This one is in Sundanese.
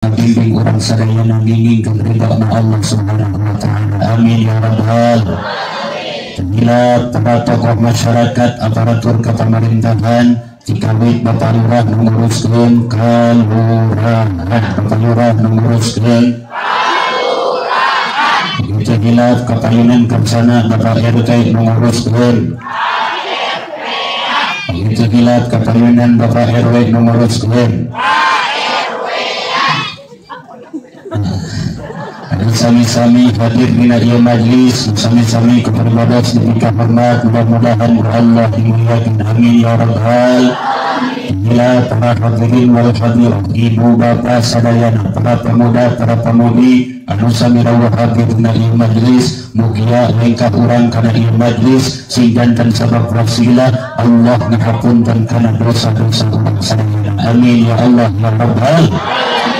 Bimbing urang sadayana ngingingkeun ridho Allah Subhanahu wa taala. Amin ya rabbal alamin. Para tokoh masyarakat, aparatur kepemerintahan, cikawit Bapak Lurah menguruskeun kalurahan, Bapak Lurah menguruskeun kalurahan. Begitu hilaf kapayunan kersana Bapak RT menguruskeun. Begitu hilaf kapayunan Bapak RW menguruskeun. Sami-sami hadir dina ieu majlis, sami-sami kepada diberikan hormat, mudah-mudahan Allah dimuliakan, amin ya rabbal alamin. Bila para hadirin wal hadirat, ibu bapak sadayana, para pemuda, para pemudi anu sami rawuh hadir dina ieu majlis, mugia lengkah urang kana ieu majlis sing janten sabab wasilah Allah ngahapunten kana dosa-dosa urang sadayana, amin ya Allah ya rabbal alamin.